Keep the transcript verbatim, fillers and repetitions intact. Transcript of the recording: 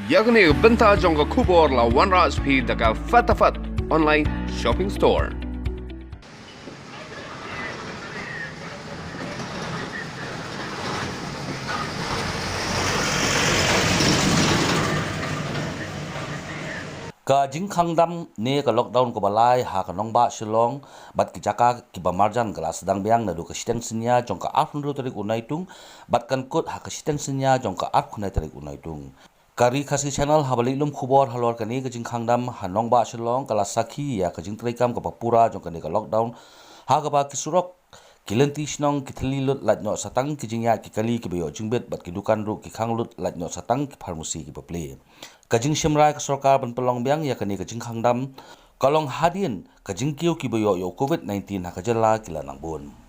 Ïa kane ka bynta jong ka khubor la wanrah sha phi da ka Fatafat Online Shopping Store. Ka jingkhang dam ne ka lockdown kaba lai ha ka nongbah Shillong bad ki jaka kiba marjan ka la sdang biang naduh ka shiteng synñia jong ka arphew hynriew tarik u Naitung bad kan kut ha ka shiteng synñia jong ka arphew khyndai tarik u Naitung. Ka Ri Khasi Channel haba leit lum khubor halor kane ka jingkhang dam ha nongbah Shillong ka la sakhi ïa ka jingtreikam kaba pura jong kane ka lockdown, ha kaba ki surok, ki lynti shnong, ki thylli lut lait noh satang ki jingïaid ki kali kiba ïoh jingbit bad ki dukan ruh ki khang lut lait noh satang ki pharmacy kiba plie. Ka jingshim rai ka sorkar ban pynlong biang ïa kane ka jingkhang dam ka long hadien ka jingkiew kiba ïoh ïa u Covid nineteen ha ka jylla ki la nang bun.